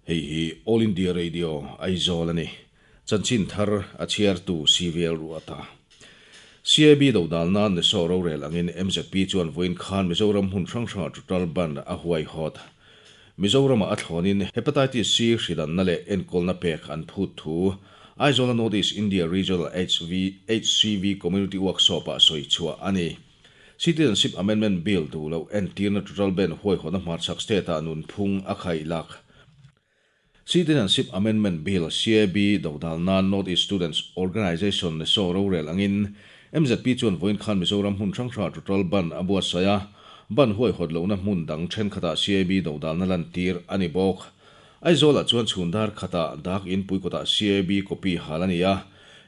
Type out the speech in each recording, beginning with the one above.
Hei hi All India Radio, Aizawl a ni. Chanchin thar a chhiartu CVL Ruata. CAB dodal nan Neso rorel angin MZP chuan vawiin khan Mizoram hmun hrang hrangah Total Ban a huaihawt. Mizoramah a thlawnin Hepatitis C hridanna leh enkawlna pek an phut thu Aizawla North East India Regional HV HCV Community Workshop-ah sawi chhuah a ni. Citizenship Amendment Bill duh loh entirna Total Ban huaihawtna hmarchhak state-ah nunphung a khaihlak. Citizenship Amendment Bill, CAB, dodal nan North East Students Organisation, NESO, rorel angin MZP chuan vawiin khan Mizoram hmun hrang hrangah Total Ban a buatsaih a, ban huaihawt lohna hmun dang thenkhatah CAB dodalna lantir a ni bawk. Aizawlah chuan chhun dar khatah dak inpui kawtah CAB copy hal a ni a,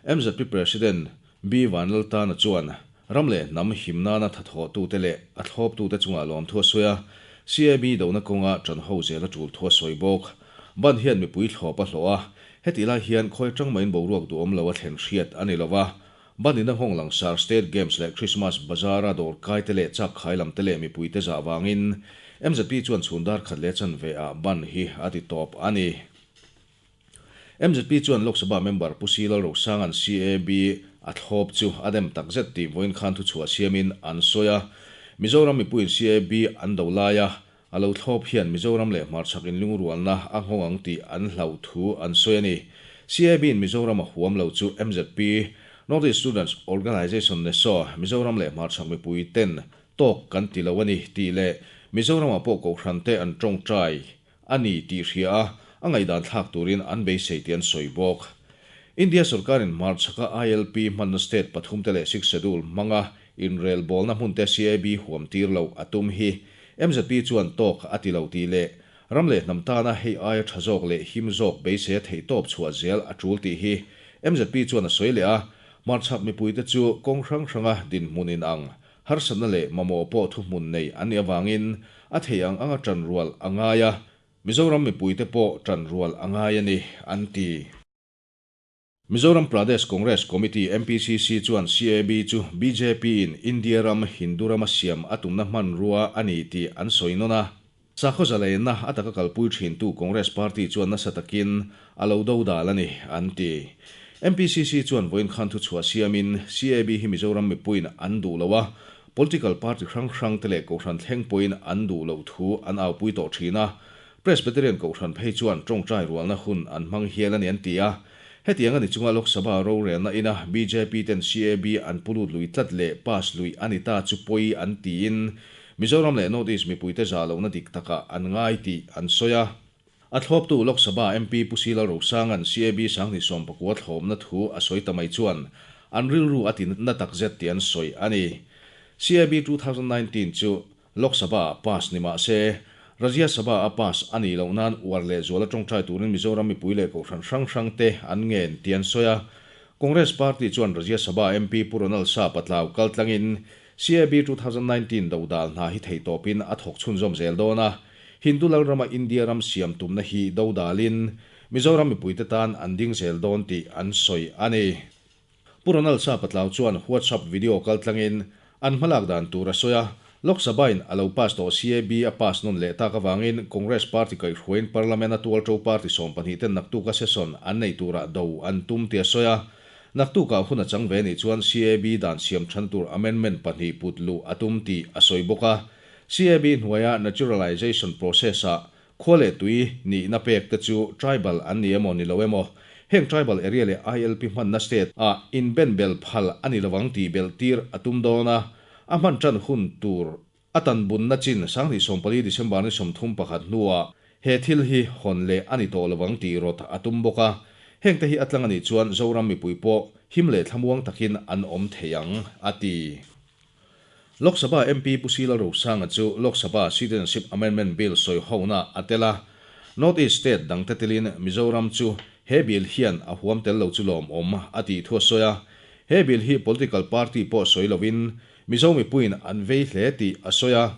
MZP President B Vanlaltana chuan ram leh hnam him nana thathawhtute leh a thlawptute chungah lawmthu a sawi a, CAB dona kawnga ṭan ho zel a ṭul thu a sawi bawk. Ban hian mipui thlawp a hlawh a, hetih lai hian khawi aṭang mahin boruak duhawm lo a thlen hriat a ni lo va. Ban in a nghawng langsar State Games leh Christmas Bazaar-a dawr kaite leh chak khai lamte leh mipuite zah vangin MZP chuan chhun dar khat leh chanve ah ban hi a ti tawp a ni. MZP chuan Lok Sabha member Pu Si Lalrosanga'n CAB a thlawp chu a dem tak zet tih vawiin khan thuchhuah siamin an sawi a. Mizoram mipuiin CAB an do laia a lo thlawp hian Mizoram leh hmarchhak inlungrualna a nghawng ang tih an hlauh thu an sawi a ni. CAB in Mizoram a huam lo chu MZP, North East Students Organisation, NESO, Mizoram leh hmarchhak mipui ten tawk kan ti lo a ni tih leh Mizoramah pawh kohhrante an tawngtai a ni tih hria a, a ngaihdan thlak turin an beisei tih an sawi bawk. India sorkarin hmarchhaka ILP hmanna state pathumte leh Sixth Schedule hmanga inrelbawlna hmunte CAB huam tir loh a tum hi MZP chuan tawk a ti lo tih leh ram leh hnam tana hei aia tha zawk leh him zawk beisei a theihtawp chhuah zel a tul tih hi MZP chuan a sawi leh a, hmarchhak mipuite chu kawng hrang hranga dinhmun inang Harsatna leh mamawh pawh thuhmun nei an nih avangin a theih ang anga ṭan rual a ngai a, Mizoram mipuite pawh ṭan rual a ngai a ni, an ti. Mizoram Pradesh Congress Committee, MPCC, chuan CAB chu BJP-in India ram Hindu rama siam a tumna hmanrua a ni tih an sawi nawn a. Sakhaw zalaiinna a taka kalpui thintu Congress Party chuan nasa takin a lo do dal a ni, an ti. MPCC chuan vawiin khan thuchhuah siamin CAB hi Mizoram mipuiin an duh lo a, political party hrang hrangte leh kohhran thleng pawhin an duh loh thu an aupui tawh thin a, Presbyterian kohhran phei chuan tawngtai rualna hun an hmang hial a ni an ti a. Hetiang a ni chunga Lok Sabha rorelna ina bjp ten CAB an pu lut lui tlat leh pass lui a ni ta chu pawi an tiin Mizoram leh North East mipuite zah lohna dik takah an ngai tih an sawi a. A thlawptu Lok Sabha MP Pu Sila Rosanga'n CAB 2019 thlawmna thu a sawi ta mai chuan an rilru a ti na takzet tih an sawi a ni. CAB 2019 chu Lok Sabha ah pass ni mah se, Rajya Sabha a pass a nih loh nan uar leh zuala tawngtai turin Mizoram mipui leh kohhran hrang hrang te an ngen tih an sawi a. Congress Party chuan Rajya Sabha MP Pu Ronald Sap a tlau kaltlangin CAB 2019 dodal hna hi theihtawpin a thawk chhunzawm zel dawn a, Hindu lalrama India ram siam tumna hi dodalin Mizoram mipuite tan an ding zel dawn tih an sawi a ni. Pu Ronald Sap a tlau chuan WhatsApp video kaltlangin an hmalak dan tur a sawi a, Lok Sabha-in a lo pass tawh CAB a pass nawn leh tak avangin Congress party kaihhruaiin Parliament-a tualto party 12 ten naktuka session an neih turah do an tum tih a sawi a. Naktukah hun a chang ve nih chuan CAB dan siam than tur amendment pahnih put luh a tum tih a sawi bawk a. CAB hnuaia naturalisation process-ah khua leh tui nihna pek te chu tribal an ni emaw ni lo emaw, heng tribal area leh ILP hmanna state ah inbenbel phal a ni lovang tih belh tir a tum dawn a, a hman tan hun tur a tan bunna chin 2014 December ni 31 hnuah he thil hi hawn leh a ni tawh lovang tih rawt a tum bawk a, hengte hi a tlang a nih chuan Zoram mipui pawh him leh thlamuang takin an awm thei ang, a ti. Lok Sabha MP Pu Sila Rosanga chu Lok Sabha Citizenship Amendment Bill sawihona a tel a, North East state dangte telin Mizoram chu he bill hian a huam tel lo chu lawmawm a tih thu a sawi a, he bill hi political party pawh sawi lovin Mizo mipuiin an vei hle tih a sawi a.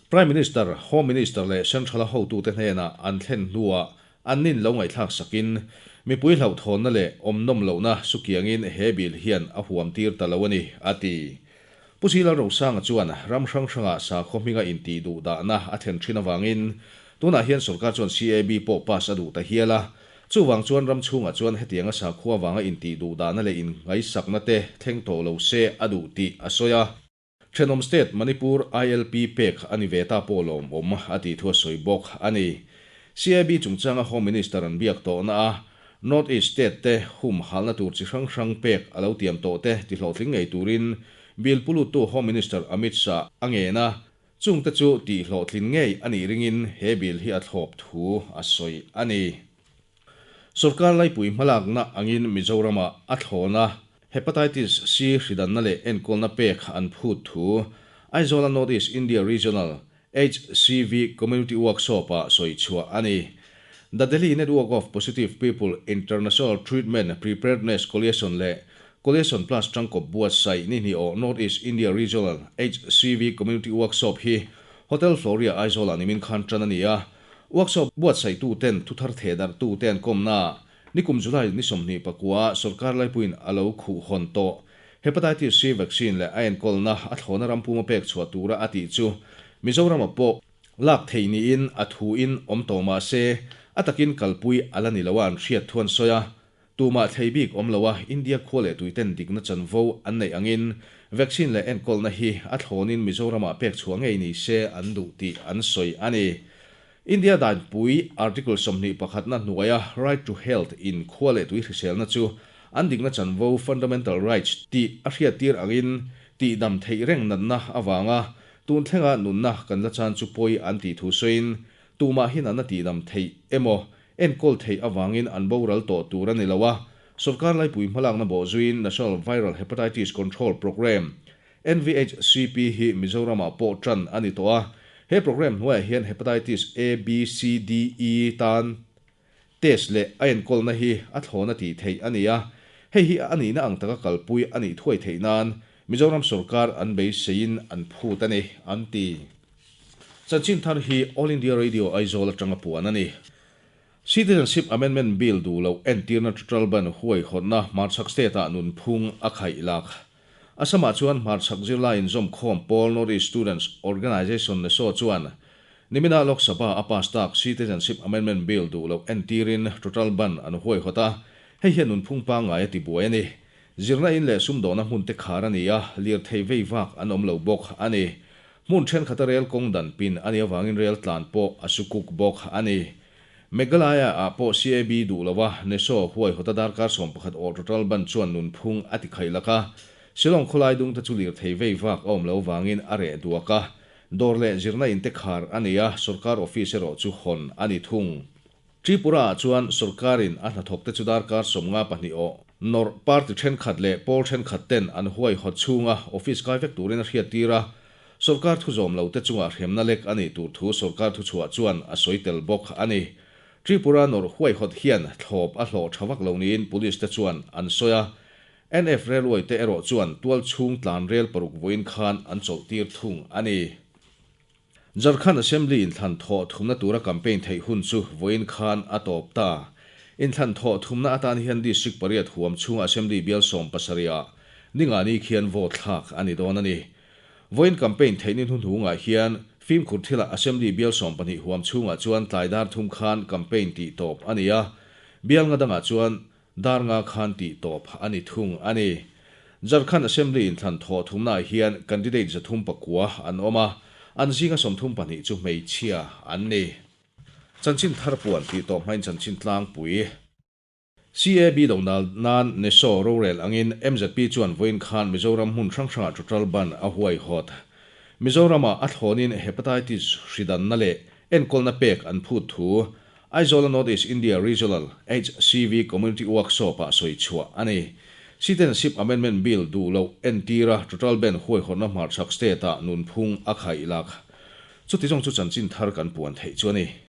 Prime Minister, Home Minister leh Central-a hotute hnenah an thlen hnuah an nin lo ngaihthlak sakin, mipui hlauhthawnna leh awmnawm lohna sukiangin he bill hian a huam tir ta lo a ni, a ti. Pu Sila Rosanga chuan ram hrang hrangah sakhaw hminga intih duh dahna a thlen thin avangin Tunah hian sorkar chuan CAB pawh pass a duh ta hial a. Chuvang chuan ram chhungah chuan hetianga sakhua vanga intih duhdahna leh inngaisakna te thleng tawh lo se a duh tih a sawi a. Thenawm state Manipur ILP pek a ni ve ta pawh lawmawm a tih thu a sawi bawk a ni. CAB chungchanga Home Minister an biak tawhna a North East state te humhalhna tur chi hrang hrang pek a lo tiam tawh te tihlawhtling ngei turin bill puluttu Home Minister Amit Shah a ngen a, chungte chu tihhlawhtlin ngei a nih ringin he bill hi a thlawp thu a sawi a ni. Sorkar laipui hmalakna angin Mizoramah a thlawn a, Hepatitis C hridanna leh enkawlna pek an phut thu Aizawla North East India Regional HCV Community Workshop-ah sawi chhuah a ni. The Delhi Network of Positive People International Treatment Preparedness Coalition leh Coalition Plus tangkawp buatsaih ni hnih awh North East India Regional HCV Community Workshop hi Hotel Floria Aizawlah nimin khan tan a ni a. Workshop buatsaihtuten thuthar thehdarhtute an kawmnaah nikum July ni 29 sorkar laipuiin a lo khuh hawn tawh. Hepatitis C vaccine leh a enkawlna a thlawna ram puma pek chhuah tura a tih chu Mizorama pawh lak theih niin a thuin awm tawh mah se a takin kalpui a la ni lo a an hriat thu an sawi a. Tumah thlei bik awm lo a India khua leh tuiten dikna chanvo an neih angin vaccine leh enkawlna hi a thlawnin Mizoramah pek chhuah ngei ni se an duh tih an sawi a ni. India danpui Article 21 na hnuaia Right to Health in khua leh tui hriselna chu an dikna chanvo fundamental rights tih a hriattir angin tihdam theih reng natna avanga tun thlenga nunna kan la chan chu pawi an tih thu sawiin tumah hi natna tihdam theih emaw enkawl theih avangin an boral tawh tur a ni lo a, sorkar laipui hmalakna bawhzuiin National Viral Hepatitis Control Programme, NVHCP, hi Mizoramah pawh tan a ni tawh a, he programme hnuaiah hian Hepatitis A, B, C, D, E tan test leh a enkawlna hi a thlawna tih theih a ni a, hei hi a nihna ang taka kalpui a nih thuai theih nan Mizoram sorkar an beiseiin an phut a ni, an ti. Chanchin thar hi All India Radio Aizawl atanga puan a ni. Citizenship Amendment Bill duh loh entirna total ban huaihawtna hmarchhak state-ah nunphung a khaih lak. Assam-ah chuan hmarchhak zirlai inzawmkhawm pawl North East Students Organisation, NESO, chuan nimina Lok Sabha a pass tak Citizenship Amendment Bill duh loh entirin total ban an huaihawt a, hei hian nunphung pangngai a tibuai a ni. Zirna in leh sumdawhna hmun te khar a ni a, lirthei vei vak an awm lo bawk a ni. Hmun thenkhat a rel kawng dan pin a nih avangin rel tlan pawh a su kuk bawk a ni. Meghalaya ah pawh CAB duh lo a, NESO huaihawta darkar 11 awh total ban chuan nunphung a ti khaih lak a. Shillong khawlai dung te chu lirthei vei vak a awm lo vangin a reh duak a. Dawr leh zirna in te khar a ni a, sorkar office erawh chu hawn a ni thung. Tripura ah chuan sorkarin a hnathawk te chu darkar 52 awh nawrh party thenkhat leh pawl thenkhat ten an huaihawt chhunga office kai vek turin a hriattir a. Sorkar thu zawm lo te chungah hremna lek a nih tur thu sorkar thuchhuah chuan a sawi tel bawk a ni. Tripura nawrh huaihawt hian thlawp a hlawh tha vak lo niin police te chuan an sawi a. NF Railway te erawh chuan tual chhung tlan rel paruk vawiin khan an chawlh tir thung a ni. Jharkhand Assembly inthlan thawh thumna tura campaign theih hun chu vawiin khan a tawp ta. Inthlan thawh thumna atan hian District pariat huam chhunga Assembly bial 17 ah ningani khian vote thlak a ni dawn a ni. Vawiin campaign theih ni hnuhnungah hian fimkhur thilah Assembly bial 12 huam chhungah chuan tlai dar thum khan campaign tih tawp a ni a, bial nga dangah chuan dar nga khan tih tawp a ni thung a ni. Jharkhand Assembly inthlan thawh thumnaah hian candidate 309 an awm a, an zinga 32 chu hmeichhia an ni. Chanchin thar puan tih tawp hmain chanchin tlangpui. CAB donal nan NESO rorel angin MZP chuan vawiin khan Mizoram hmun hrang hrangah total ban a huaihawt. Mizoramah a thlawnin Hepatitis hridanna leh enkawlna pek an phut thu Aizawl North East India Regional HCV Community Workshop-ah sawi chhuah a ni. Citizenship Amendment Bill duh loh entira total ban huaihawtna hmarchhak state-ah nunphung a khaih lak. Chuti zawng chu chanchin thar kan puan theih chu a ni.